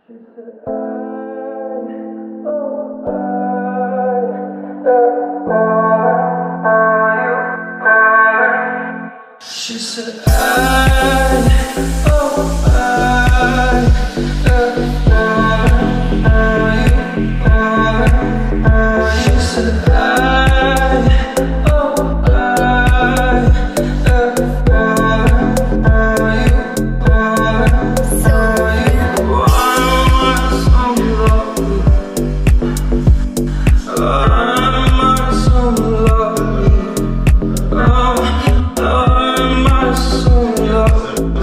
She said, I, oh, I, She said, I, oh, I, Why am I so lonely? Why am I so lonely? Oh, why am I so lonely?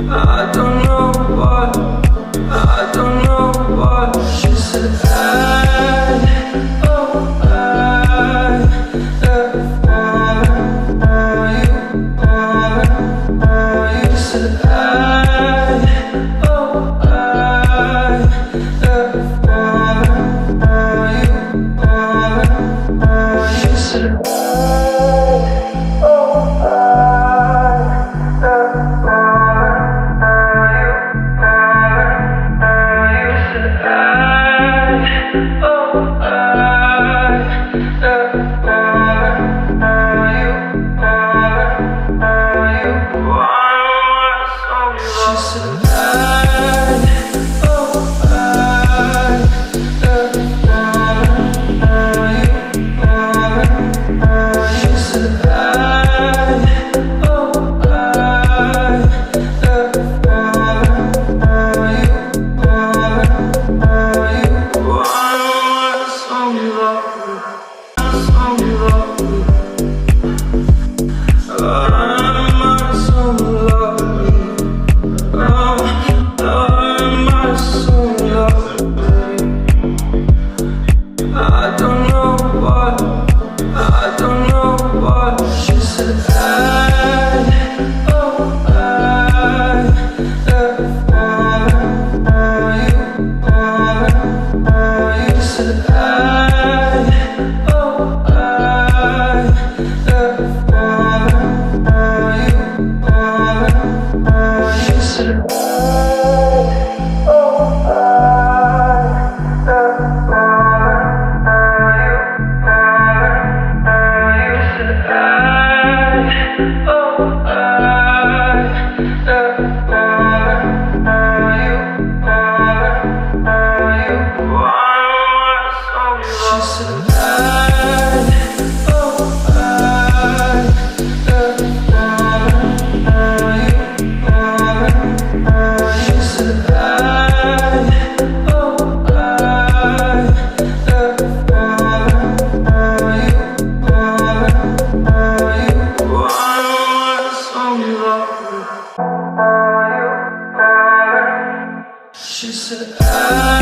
I don't know why. I don't know why. She said, I, oh, I, you, you said, I, oh, I, you, she said, I, oh, I, you said, I, oh, I, you, why am I so She said, I, oh, I, you, she said, I, oh, I, you, why am I so lonely? So lonely. Why am I so lonely? Oh, why am I so lonely? I don't know why. I don't know why. She said, I, oh, I, you, you said, I, oh, I, you, she said, oh, I, you said, I, oh, I, you, why am I so She said, I, oh, I, you, she said, I, oh, I, you, why am I so lonely? She said, I.